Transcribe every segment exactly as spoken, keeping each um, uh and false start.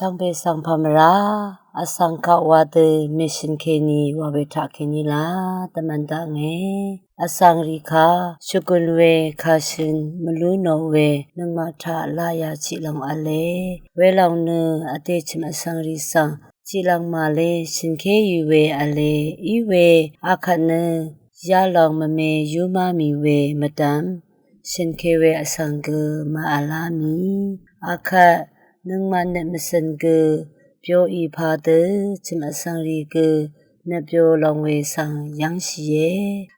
Shvngbe svng pàmvrá vsvng kaq wa dø mèshø̀n kèní wa we taq kèní la dvmvn daqnge. Vsvng rì kaq shvgùn we kashøn mvlú nò we nøngmaq taq laqyà chiq lòng v̄le. Welòng nø vdè chø̀m vsvng rì svng chiq lòng màle shø̀nké í we v̄le. Í we akvt nø yalòng mvme yúmá mì we mvdv̀m shø̀nke we vsvng gø màvlá mì. Akvt nøngmaq nøt mvsø̀n gø byoì padø chø̀m vsvng rì gø nøt byo lòng we svng yv́ngshìe.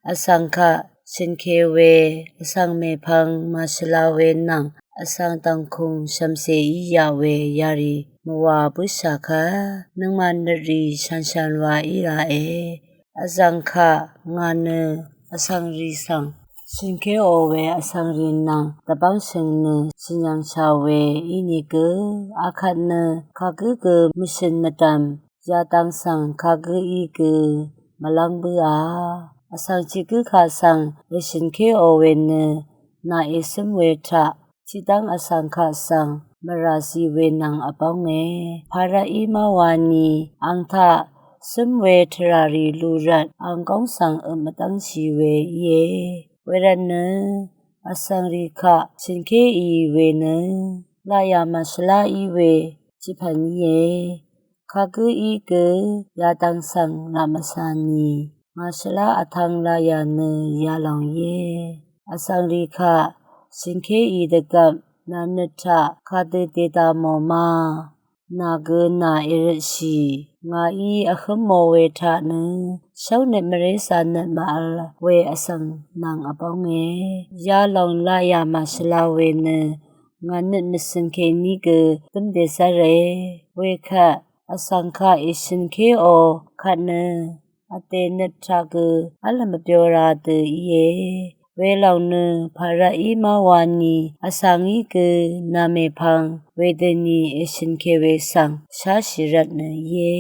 Vsvng kaq shø̀nke we vsvng mèpvng màshvla we nvng vsvng dv̀ngkùng shv̀mcè í yaq we yarì mvwà bǿshà kvt nøngmaq nøt rì shànshan wa í ràe. Vzv̀ng kaq ngà nø vsvng rì svng shø̀nkéò we vsvng rì nvng dvbv́ng shø̀ng nø shø̀n yv̀ngshà we ínìgø akvt nø kagǿ gø mvshø̀n mvdv̀m yadvng svng kagǿ í gø mvlv́ng bǿà. Vsvng chiq gǿ kaq svng èshø̀nkéò we nø nà ècǿm we taq tiqdv́ng vsvng kaq svng mvrà zì we nvng vbónge. Pàrvt í má wani ang taq cǿm we tvrà rì lu rvt ang góng svng øp mvdv́ngshì we íe. Wervtnø vsvng rì kaq shø̀nkéì we nø laqyà màshvlá í we tiqpv̀n íe. Kagǿ í gø yadvng svng laq mvcà nì màshvlá vtvng laqyà nø yalòng íe. Vsvng rì kaq shø̀nkéì dvgvp nà nøt taq kadø dèdà mò ma. Nà gø nà èrøtshì ngàí vhǿm mò we taq nø shóngnøt mvrézà nøt màvl we vsvng nvng vbónge. Yalòng laqyà màshvla we nø ngà nøt mvsø̀n kèní gø dǿm dèzv́re. Wekvt vsvng kaq èshø̀nkéò kvt nø vdè nøt taq gø v́l mvbyo ra dø íe. Welòng nø pàrvt í má wani vsvng í gø nà mèpvng wedøni èshø̀nke we svng sháshì rvtnø íe.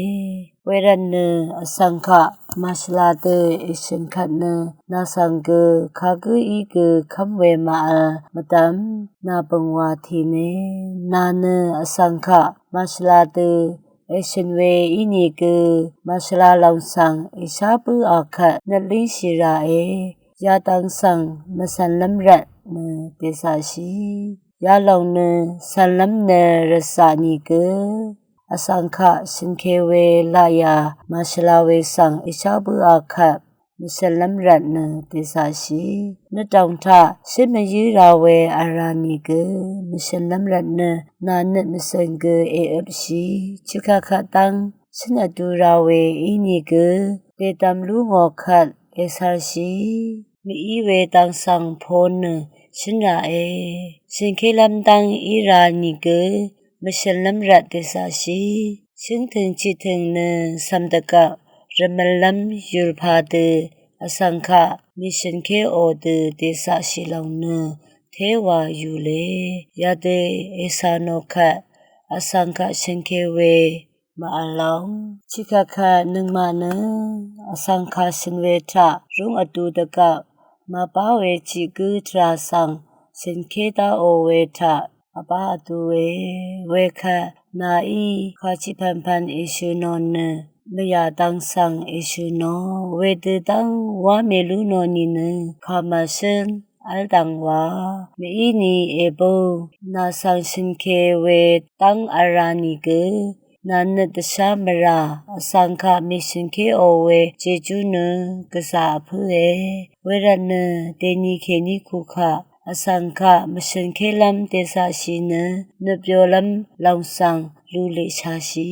Wervtnø vsvng kaq màshvla dø èshø̀n kvt nø nà svng gø kagǿ í gø kv́m we màvl mvdv̀m nà bø̀ng wa tìne. Nà nø vsvng kaq màshvla dø èshø̀n we ínìgø màshvla lòng svng èshá bǿà kvt nøt língshì ràe. Yadvng svng mvcv̀nlv́m rvt nø dèzaqshì. Yalòng nø cv̀nlv́m nø rvzaq nìgø vsvng kaq shø̀nke we laqyà màshvla we svng èshá bǿà kvt mvshø̀nlv́m rvt nø dèzaqshì. Nøtdòng taq shǿn mvyǿ ra we vrà nìgø mvshø̀nlv́m rvt nø nà nøt mvsø̀n gø èøpshì. Chø̀kvt kvt dv́ng shǿn vdu ra we ínìgø dèdvm lú ngò kvt ècv̄lshì. Mví we dvng svng po nø shǿn ràe. Shø̀nkélv́m dv́ng í ra nìgø mvshø̀nlv́m rvt dèzaqshì. Shǿngtø̀ng chiqtø̀ng nø cv̀m dvgvp rvmøllv́m yùr padø vsvng kaq mèshø̀nkéò dø dèzaqshì lòng nø téwa yùle. Yadø ècà nò kvt vsvng kaq shø̀nke we màvl lòng. Tiqkvt kvt nøngmaq nø vsvng kaq shø̀n we taq rúng vdu dvgvp màbá we tiq gǿ tvrà svng shø̀nké dáò we taq vbá vdu we. Wekvt nàí kàchiq pv̀npv̀n èshø̀ nò nø mvyà dvng svng èshø̀ nò. Wedø dv́ng wá mèlú nò nìnø kà màshǿn v́l dvng wa. Mvíni èbø nà svng shø̀nke we dv́ng v̄l ra nìgø nà nøt dvshá mvrà vsvng kaq mèshø̀nkéò we jejú nø gvzà vpǿe. Wervtnø dèni kèní kukaq vsvng kaq mvshø̀nkélv́m dèzaqshì nø nøtbyolv́m lòng svng luliqshashì.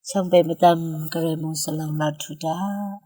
Shvngbe mvdv̀m gvray mòngsvlv̀ng laq tuq daq.